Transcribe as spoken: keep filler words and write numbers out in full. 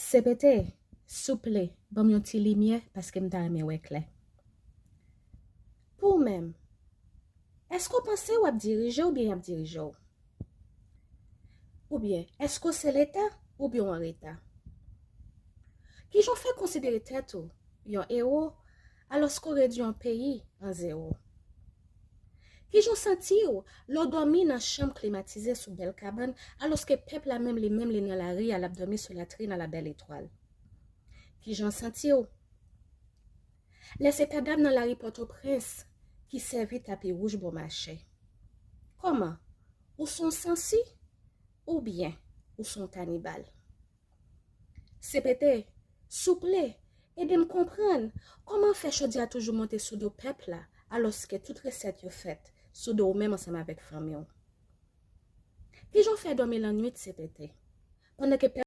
C P T, souple, ban m yon ti limyè paske m ta renmen wè klè. Pou w menm, èske w panse w ap dirije oubyen y ap dirije w? Oubyen, èske w se Leta oubyen w an reta? Kijan w fè konsidere tèt ou yon ewo alòske w redui yon peyi an zewo? Kijan w santi w lè w dòmi nan chanm klimatize sou bèl kabann alòske pèp la menm li menm li nan lari a l ap dòmi sou latrin a la bèl etwal? Kijan w santi w lè se ta dam nan lari Pòtoprens ki sèvi tapi wouj bò mache? Kòman? Ou se yon sansi? Oubyen ou se yon kanibal? C P T, souple, ede m konprann kòman fè chodyè a toujou monte sou do pèp la alòske tout resèt yo fèt sou do ou menm ansanm avèk fanmi w? Kijan w fè dòmi lannwit, C P T, pandan ke pèp